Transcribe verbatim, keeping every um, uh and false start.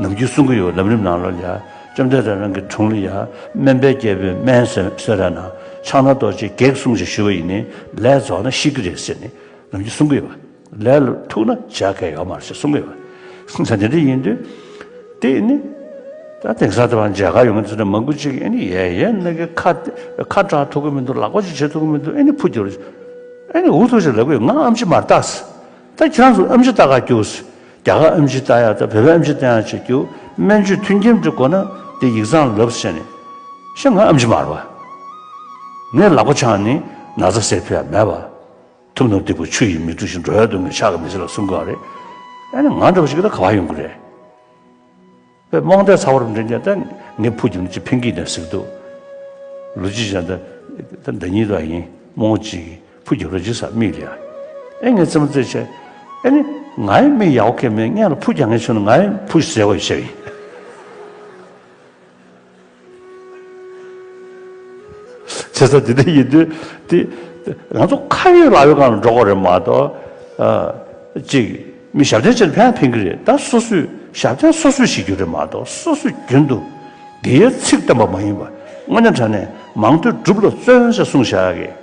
ནམ་རྒྱུན་གསུང་གི་ཡོད། ལམ་རིམ་ནང་ལོགས་ལ་ཡ། བཅོམ་ལྡན་འདས་རང་གི་དྲུང་ལ་ཡ། སྨན་པའི་རྒྱལ་པོས་སྨན་ཟེར་ཟེར་ར་ན། ཕྱག་ན་རྡོ་རྗེས་བགེགས་བསྲུང་ཞེས་ཞུ་བ་ཡིན་ནི། ལས་རྫོགས་ན་ཤི་གི་རེད་ཟེར་ནས་ནམ་རྒྱུན་གསུང་གི་ཡོད་པ། ལས་ལ་ཐུག་ན་བྱ་གལ་ཡོད་མ་རེད་ཟེར་གསུང་གི་ཡོད་པ། ད་དེ་འདྲ་ཡིན་དུས། དེ་ནི། ད་དེང་སང་དེ་བར་མཇལ་ཁ་ཡོང་མཁན་ཚོ་ནི་མང་པོ་ཅིག་ཨ་ནི་ཡས་ཡས་ན་གི་ཁ་ཁ་གྲག་ཐུབ་ཀྱི་མི་འདུག། ལག་པ་ཅིག་བྱེད་ཐུབ་ཀྱི་མི་འདུག། ཨ་ནི་ཕུ་རྒྱུག་རེད། ཨ་ནི་འུ་ཐུག་ཅིག་ལབ་གི་ཡོད། ང་ཨེམ་ཆི་མར་བཏགས། ད་ཁྱེད་རང་ཚོ་ཨེམ་ཆི་བཏགས་ག་རྒྱུགས། རྒྱ་གར་ཨེམ་ཆི་བཏགས་ཡག་དང་བོད་པའི་ཨེམ་ཆི་བཏགས་ཡག་ཅིག་རྒྱུགས། སྨན་བཅོས་མཐུན་རྐྱེན་འགྲིག་དགོས་ན་དེ་ཡིག་ཚང་ལབ་ཟེར་ནས། ཤ་ང་ཨེམ་ཆི་མར་བ། ངས་ལག་པ་འཆང་ནི་ན་ཚ་སེལ་ཐུབ་ཡག་མེད་པ། ཐུབ་རྣམས་སྡིག་པ་ཆུ་ཡིས་མི་འཁྲུ་ཞིང་། འགྲོ་བའི་སྡུག་བསྔལ་ཕྱག་གིས་མི་སེལ་ལ་གསུང་གི་ཡོད་རེད། ཨ་ནི་ང་འདྲ་བ་ཞིག་གིས་ད་ག་པར་ཡོང་གི་རེད། པའི་རྨོངས་དད་ཚ་བོར་འདྲེན་ཀྱང་ད་ངས་ཕུ་རྒྱུག་ནས་ཅི་ཕན་གྱི་ནས་ཟེར་འདུག། ལོ་གཅིག་ཅང་ད་ད་ཟླ་ཉིན་དུ་ཡིན་རྨོངས་ཅིག་ཕུ་རྒྱུག་ར་ཅི་ས་མིག་ལ་ཡ། ཨེ་ངས་རྩེད་མོ་རྩེ་བྱས། ཨེ་ནི་ང་ཡི་མིག་ཡག་པོ་ཁེལ་མེད། ངས་ལ་ཕུ་རྒྱག་ངས་ཆུ་ན་ང་ཡི་ཕུ་ཟེར་བ་ཡི་བྱས་ཡིན། བྱས་ཙང་དེ་འདྲ་ཡིན་དུས་དེ་ང་ཚོ་ཁ་ཡོད་ལག་ཡོད་སྒང་ལ་འགྲོ་དགོས་རེད་མ་གཏོགས། ཨ། གཅིག་མི་ཞབས་བརྟན་བྱས་ན་ཕན་ཕན་གྱི་རེད། ད་སོ་སོས་ཞབས་བརྟན་སོ་སོས་བྱེད་རྒྱུ་རེད་མ་གཏོགས། སོ་སོས་རྒྱུན་དུ་དེའི་ཚིག་བསྟན་པ་མ་ཡིན་པ། དངོས་གནས་དྲང་གནས་མང་ཐོས་སྒྲུབ་ལ་བརྩོན་ཞེས་གསུངས་བཞག་གི།